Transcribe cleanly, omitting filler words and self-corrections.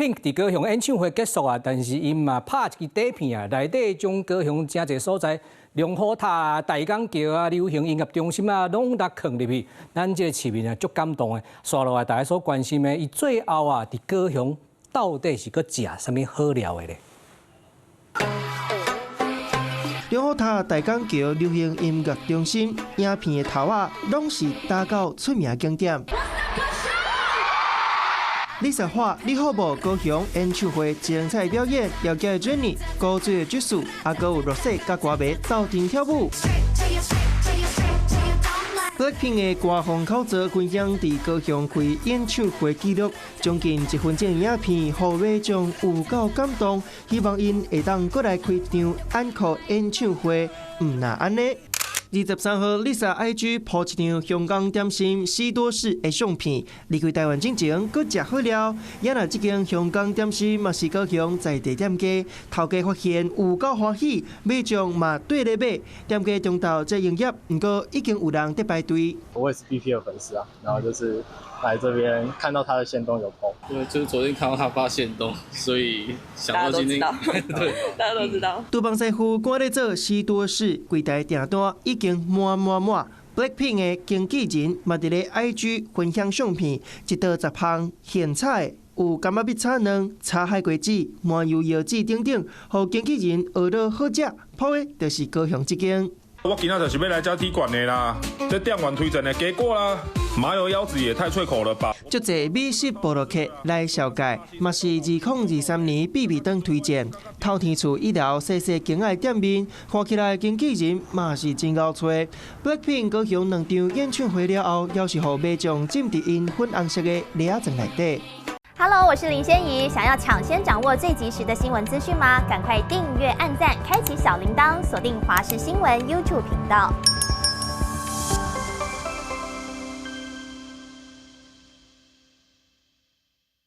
Pink 佇高雄演唱會結束啊，但是𪜶嘛拍一支短片啊，內底將高雄誠濟所在，龍虎塔啊、大港橋啊、流行音樂中心啊，攏共囥入去。咱這個市民啊，足感動的。紲落來大家所關心的，伊最後啊，佇高雄到底是閣食啥物好料的咧？龍虎塔、大港橋、流行音樂中心，影片的頭仔，攏是打到出名景點。Lisa 話：你好無？高雄演唱會精彩表演，姚家的 Jennie，高水的 Jisoo，啊，閣有 Rosé 佮歌迷鬥陣跳舞。Blackpink 的官方口座分享佇高雄開演唱會記錄，將近一分鐘影片，予迷眾有夠感動，希望𪜶會當閣來開場安可演唱會，毋若按呢。23號，Lisa IG 鋪一張香港點心西多士的相片，離開台灣進前，閣食好料。也若這間香港點心嘛是高雄在地店家，頭家發現有夠歡喜，迷眾嘛綴咧買。店家中晝才營業，毋過已經有人佇排隊。我也是 BP 的粉絲啊，然後就是來這邊看到他的限動有 po，對，就是昨天看到他發限動，所以想到今天，對，大家都知道。廚房師傅趕咧做西多士，櫃台訂單已經滿滿滿。Blackpink 的經紀人嘛佇咧 IG 分享相片，一桌10項現炒，有柑仔蜜炒卵、炒海瓜子、麻油腰子等等，予經紀人學到好食，鋪的就是高雄這間。我今仔就是欲來遮鐵罐的啦，這店員推薦的結果啦，麻油腰子也太脆口了吧！足濟美食部落客來紹介，嘛是2023年必比登推薦。透天厝一樓細細間的店面，看起來經紀人嘛是真𠢕揣。Blackpink 高雄兩場演唱會了後，猶是予迷眾浸佇𪜶粉紅色的鞋仔裝內底。 Hello，我是林仙怡。想要搶先掌握最及時的新聞資訊嗎？趕快訂閱、按讚、開啟小鈴鐺，鎖定華視新聞 YouTube 頻道。